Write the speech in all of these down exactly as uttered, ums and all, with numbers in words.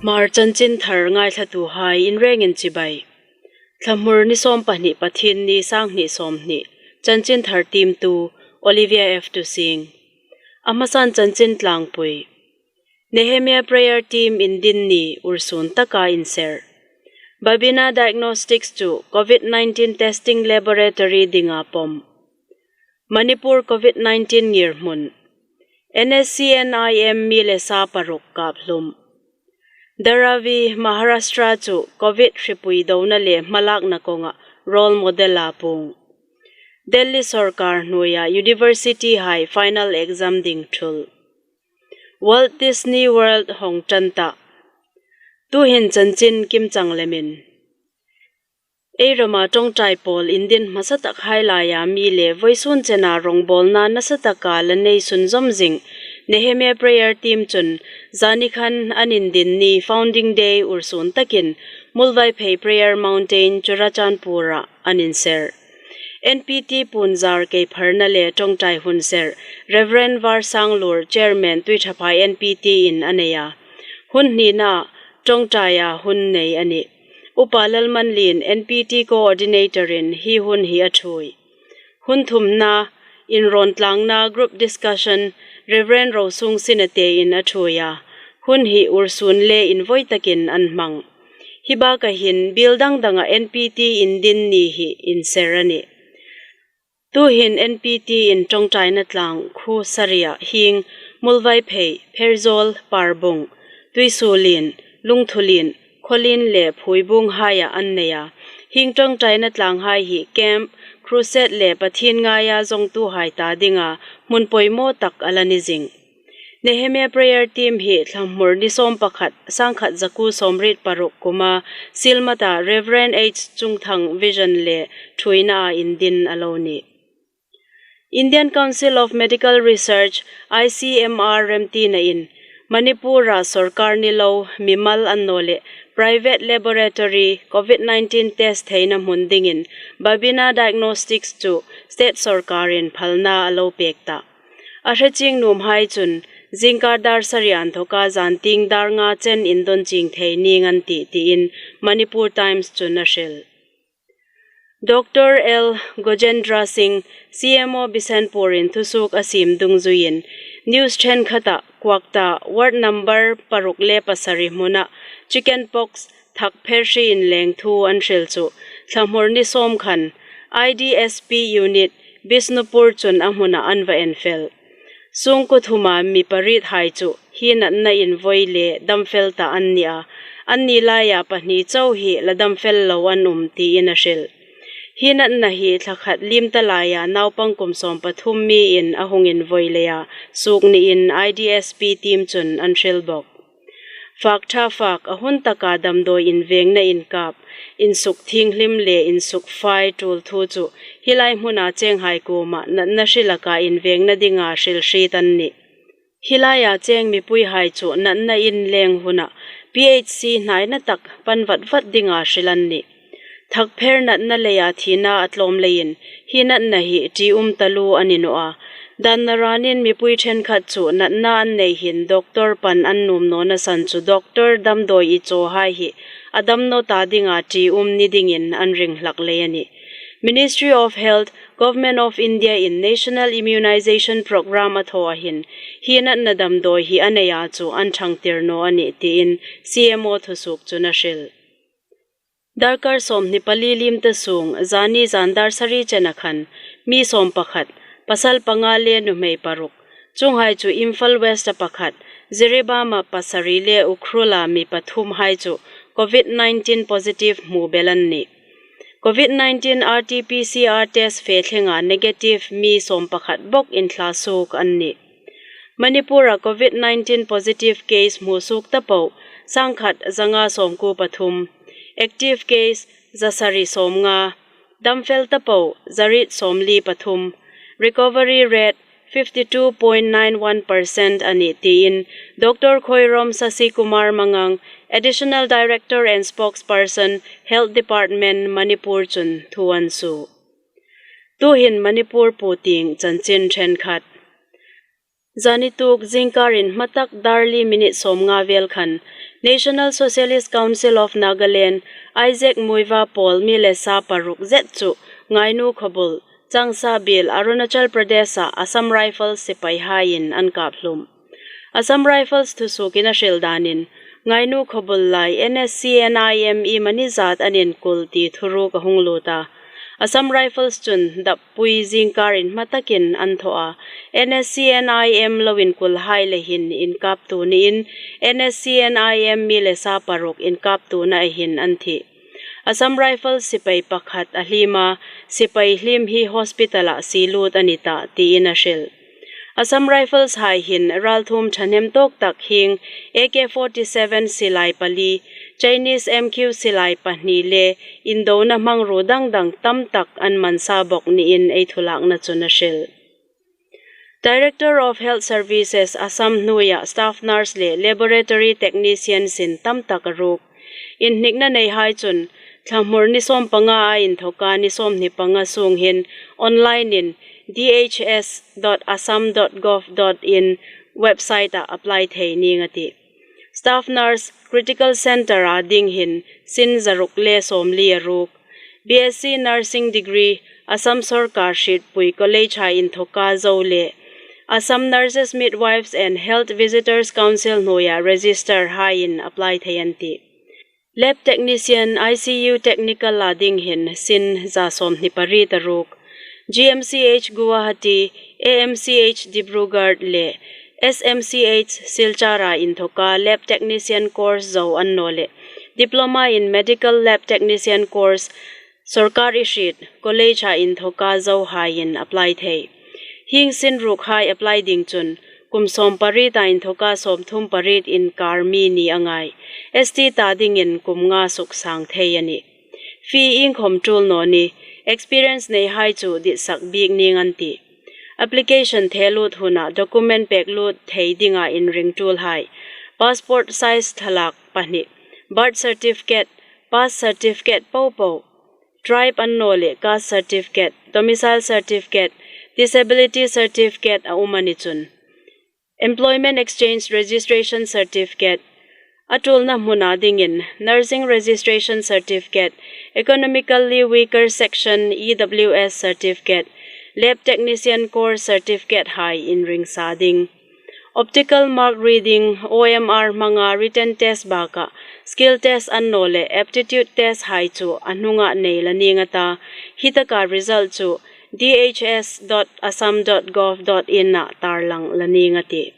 Hmar chanchinthar ngaithlatuhai inrengin chibai. Thlamur ni sawmpahni Pathienni sanghni sawmhni. Chanchinthar tiemtu Olivia F. Tusing. A hmasan chanchin tlangpui. Nehemiah Prayer Team indin ni ursun taka inser. Babina Diagnostics chu COVID-19 testing laboratory dinga pawm. Manipur COVID-19 ngirhmun. NSCN-IM mi le sa paruk kap hlum. Dharavi, Maharashtra chu COVID hripui dona le hmalakna konga role model a puong. Delhi sorkar hnuoia university hai final exam ding thul. Walt Disney World hong ṭan ta. Tuhin chanchin kimchang lemin. Ei rama ṭawngṭai pawl indin hmasa takhai laia mi le vawisun chena rongbawlna nasa taka la nei sunzawm zing Nehemiah Prayer Team chun zanikhan an indin ni Founding Day ursun takin Muolvaiphei Prayer Mountain Churachandpur-a an inser. NPT puonzar keipharna le ṭawngṭai hun ser Reverend Varsanglur, Chairman Tuithaphai NPT-in a nei a. Hun hnina ṭawngṭaia hun nei a nih. Upa Lalmanlien, NPT Coordinator-in hi hun hi a ṭhuoi. Hun thumna, inrawntlangna group discussion, Reverend Rosung Sinate-in a ṭhuoi a. Hun hi ursun le invawi takin an hmang. Hi baka hin biel dang danga NPT indin ni hi inser a nih. Tuhin NPT-in ṭawngṭaina tlang khuo saria hieng Muolvaiphei, Pherzawl, Parbung, Tuisuolien, Lungthulien, Khawlien le Phuibung haia an nei a. Hieng ṭawngṭaina tlanghai hi camp, crusade le Pathien ngaia zawngtuhai ta dinga hmun poimaw tak a la ni zing. Nehemiah Prayer Team hi Thlamur ni sawmpakhat, sangkhat zakuo sawmriet paruk kuma Sielmata Reverend H. Chungthang vision le ṭhuoinaa indin a lo nih. Indian Council of Medical Research, ICMR remtinain Manipur-a sorkar ni lo mimal annawleh private laboratory COVID-19 test theina hmun dingin Babina Diagnostics chu state sorkarin phalna a lo pek ta. A hre chieng nuomhai chun zingkar dar sari inthawka zantieng dar nga chen indon chieng thei ning an tih tiin Manipur Times chun a hril. Doctor L. Gojendra Singh, CMO Bishnupur-in thusuok a siem dungzuiin news ṭhenkhata Kwakta ward number paruk le pasari hmuna chicken pox thakpher hri inleng thu an hril chu Thlamur ni sawm khan IDSP unit Bishnupur chun a hmuna an va en fel. Sungkuo thuma mi pariethai chu hi natna invawi le damfel ta an ni a, anni laia pahni chau hi la damfel lo an um tiin a hril. Hi natna hi thla khat liem ta laia naupang kum sawm pathum miin a hung invawi leia suok niin IDSP team chun an hril bawk. Fak ṭha fak a hun taka damdawi invengna inkap, insuk thienghlim le insuk fai tul thu chu hi lai hmuna chenghai kuoma natna hrilaka invengna dinga hrilhriet an nih. Hi laia cheng mipuihai chu natna inleng huna PHC hnaina tak pan vat vat dinga hril an nih. Thakpher natna leia thina a tlawm leiin hi natna hi ṭium taluo a ni naw a. Dan naranin mipui ṭhenkhat chu natna an nei hin doctor pan an nuom nawna san chu doctor damdawi i chawhai hi a dam naw ta dinga ṭium ni dingin an ring hlak lei a nih. Ministry of Health, Government of India-in National Immunization Programme a thawa hin hi natna damdawi hi a neia chu an ṭhangtir naw a nih tiin CMO thusuok chun a hril. Darkar sawmhni pali liem ta sung, zani zan dar sari chena khan mi sawm pakhat, pasal panga le nuhmei paruk, chuonghai chu Imphal West-a pakhat, Jiribam-a pasari le Ukhrul-a mi pathumhai chu COVID-19 positive hmu bel an nih. COVID-19 RT-PCR test fe thlenga negative mi sawm pakhat bawk inthla suok an nih. Manipur-a COVID-19 positive case hmu suok ta po, sangkhat zanga sawmkuo pathum, active case zasari sawmnga, damfel ta po, zariet sawmli pathum, recovery rate fifty two point nine one percent a nih tiin Doctor Khoirom Sasikumar Mangang, Additional Director and Spokesperson, Health Department, Manipur chun thu an suo. Tuhin Manipur puotieng chanchin ṭhenkhat. Zani tuk zingkar inhmatak dar li minute sawmnga vel khan National Socialist Council of Nagaland, Isaac Muivah Pawl mi le sa paruk zet chu Ngainu khawbul, Changsabil, Arunachal Pradesh-a Assam Rifles sipaihaiin an kap hlum. Assam Rifles thusuokin a hril danin, Ngainu khawbul lai N S C N I M iemani zat an inkul ti thuruk a hung lut a. Assam Rifles chun dappui zingkar inhmatakin an thaw a. N S C N I M lo inkulhai le hin inkaptu niin, N S C N I M mi le sa paruk inkaptuna hin an thi. Assam Rifles sipai pakhat a hliem a, sipai hliem hi hospital-ah sie lut a ni tah, tiin a hril. Assam Rifles hai hin ralthuom thahnem tawk tak hieng A K forty-seven silai pali, Chinese M Q silai pahni le indona hmangruo dang dang tam tak an man sa bawk niin ei thulakna chun a hril. Director of Health Services Assam hnuoia staff nurse le laboratory technician sin tam tak a ruk. Inhnikna neihai chun, thlamur ni sawmpanga a inthawka ni sawmhni panga sung hin online-in D H S dot assam dot gov dot in website-ah apply thei ning a tih. Staff nurse critical centre-a ding hin sin zaruk le sawmli a ruk. B S c Nursing degree Assam Sawrkar hrietpui college-hai inthawka zo le Assam Nurses Midwives and Health Visitors Council hnuoia register-haiin apply thei an tih. Lab technician, I C U technical-a ding hin sin za sawmhni pariet a ruk. G M C H Guwahati, A M C H Dibrugarh le S M C H Silchar-a inthawka lab technician course zo annawleh Diploma in Medical Lab Technician course sawrkar hriet college-a inthawka zohaiin apply thei. Hieng sin rukhai apply ding chun kum sawmpariet-a inthawka sawmthum pariet inkar mi ni a ngai. S T ta dingin kum nga suksang thei a nih. Fee iengkhawm tul naw ni, experience neihai chu ditsak bik ning an tih. Application the lut huna document pek lut thei dinga inring tulhai, passport size thlalak pahni, birth certificate, pass certificate popo, tribe annawleh caste certificate, domicile certificate, disability certificate a um a ni chun. Employment Exchange Registration Certificate, a tulna hmuna dingin Nursing Registration Certificate, Economically Weaker Section E W S Certificate, Lab Technician Course Certificate hai inring sa ding. Optical Mark Reading, O M R hmanga written test bakah skill test annawleh aptitude test hai chu a hnunga nei la ning a ta, hitaka result chu D H S dot assam dot gov dot in-a tarlang la ning a tih.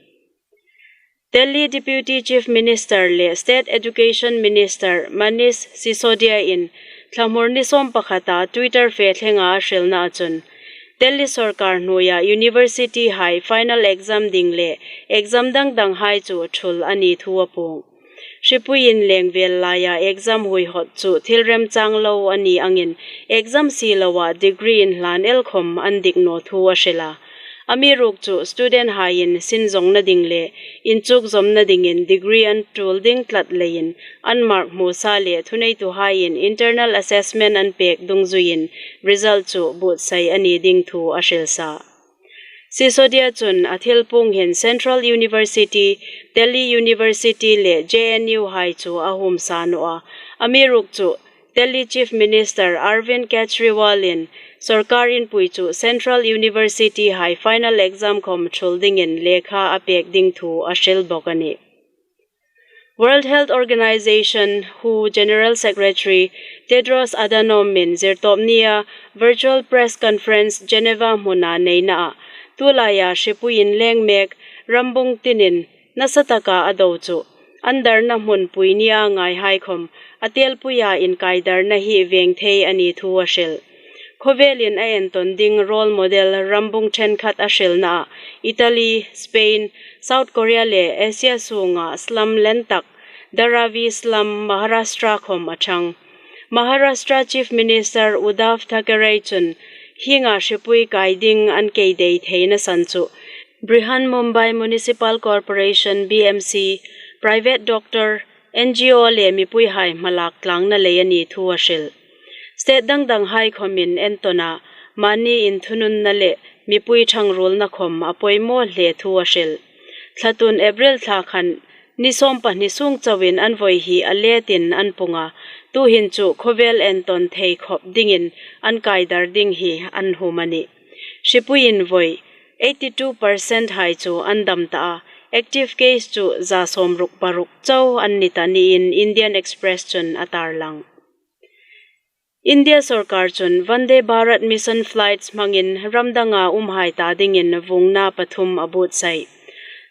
Delhi Deputy Chief Minister le State Education Minister Manish Sisodia-in thlamur ni sawmpakhata Twitter fe thlenga a hrilnaa chun, Delhi sawrkar hnuoia university-hai final exam ding le exam dang danghai chu thul a ni thu a puong. Hripuiin lengvel laia exam huihot chu thil remchang lo a ni angin exam sie loa degree inhlan el khawm an dik naw thu a hril a. Amiruokchu studenthaiin sin zawngna ding le inchuk zawmna dingin degree an tul ding tlat leiin an mark hmu sa le thuneituhaiin internal assessment an pek dungzuiin result chu buotsai a ni ding thu a hril sa. Sisodia chun a thil puong hin Central University, Delhi University le J N U-hai chu a huom sa naw a. Amiruokchu Delhi Chief Minister Arvind Kejriwal-in sawrkar inpui chu Central University-hai final exam khawm thul dingin lekha a pek ding thu a hril bawk a nih. World Health Organization, W H O, General Secretary Tedros Adhanom-in Zirtawpnia virtual press conference Geneva hmuna neinaa, tulaia hripuiin leng mek rambung tinin nasataka a do chu, an darna hmunpui nia ngaihai khawm a telpuia inkaidarna hi veng thei a ni thu a hril. Khawvelin a entawn ding role model rambung ṭhenkhat a hrilnaa, Italy, Spain, South Korea le Asia sunga slum lentak, Dharavi slum, Maharashtra khawm a ṭhang. Maharashtra Chief Minister Uddhav Thackeray chun hienga hripui kai ding an kei dei theina san chu Brihan Mumbai Municipal Corporation, B M C, private doctor, N G O le mipuihai hmalak tlangna lei a ni thu a hril. State dang danghai khawmin entawna mani inthununna le mipui ṭhangruolna khom a poimaw hle thu a hril. Thlatun April thla khan ni sawmpahni sung chauin an voi hi a letin an pung a, tuhin chu khawvel entawn thei khop dingin an kaidar ding hi an hum a nih. Hripuiin voi eighty two percent hai chu an dam ta a, active case chu za sawmruk paruk chau an ni ta niin Indian Express chun a tarlang. India sawrkar chun Vande Bharat Mission flights hmangin ram danga umhai ta dingin vuongna pathum a buotsai.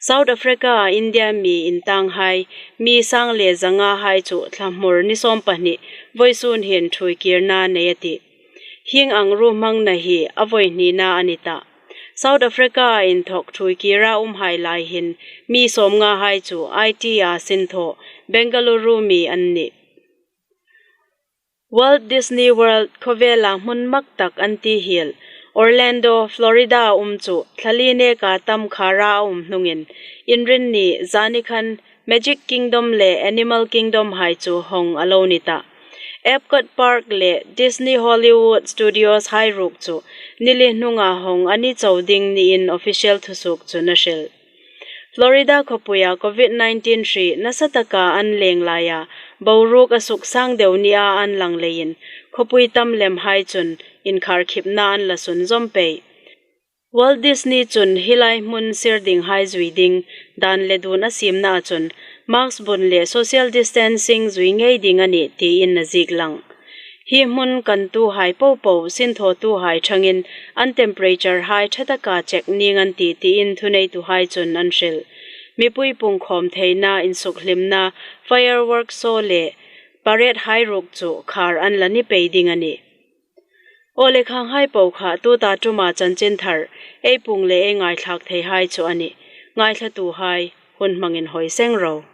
South Africa-a India mi intanghai, mi sang le zanga hai chu thlamur ni sawmpahni vawisun hin ṭhuoikirna nei a tih. Hieng ang ruhmangna hi a voi hnina a ni ta. South Africa-a inthawk ṭhuoikira umhai lai hin mi sawmnga hai chu I T-a sinthaw Bengaluru mi an nih. Walt Disney World khawvela hmun mak tak an ti hiel Orlando, Florida-a um chu thla li neka tam khara a um hnungin Inrinni zanikhan Magic Kingdom le Animal Kingdom hai chu hawng a lo ni ta. Epcot Park le Disney Hollywood Studios hai ruok chu ni li hnunga hawng a ni chau ding niin official thusuok chun a hril. Florida khawpuia Covid nineteen hri nasa taka an leng laia boruok a suksang deu nia an lang leiin khawpui tam lem hai chun inkhârkhipna an la sunzawm pei. Walt Disney chun hi lai hmun sir ding hai zui ding dan le dun a siemna a chun mask bun le social distancing zui ngei ding a nih tiin a ziek lang. Hi hmun kantuhai popo sinthawtuhai ṭhangin an temperature hai ṭha taka check ning an tih tiin thuneituhai chun an hril. Mipui pungkhawm theina, insukhlimna, firework show le parade hai ruok chu khâr an la ni pei ding a nih. Aw le, khanghai po kha tuta ṭuma chanchinthar ei puong le ei ngaithlak theihai chu a nih. Ngaithlatuhai, hun hmangin hawi seng ro.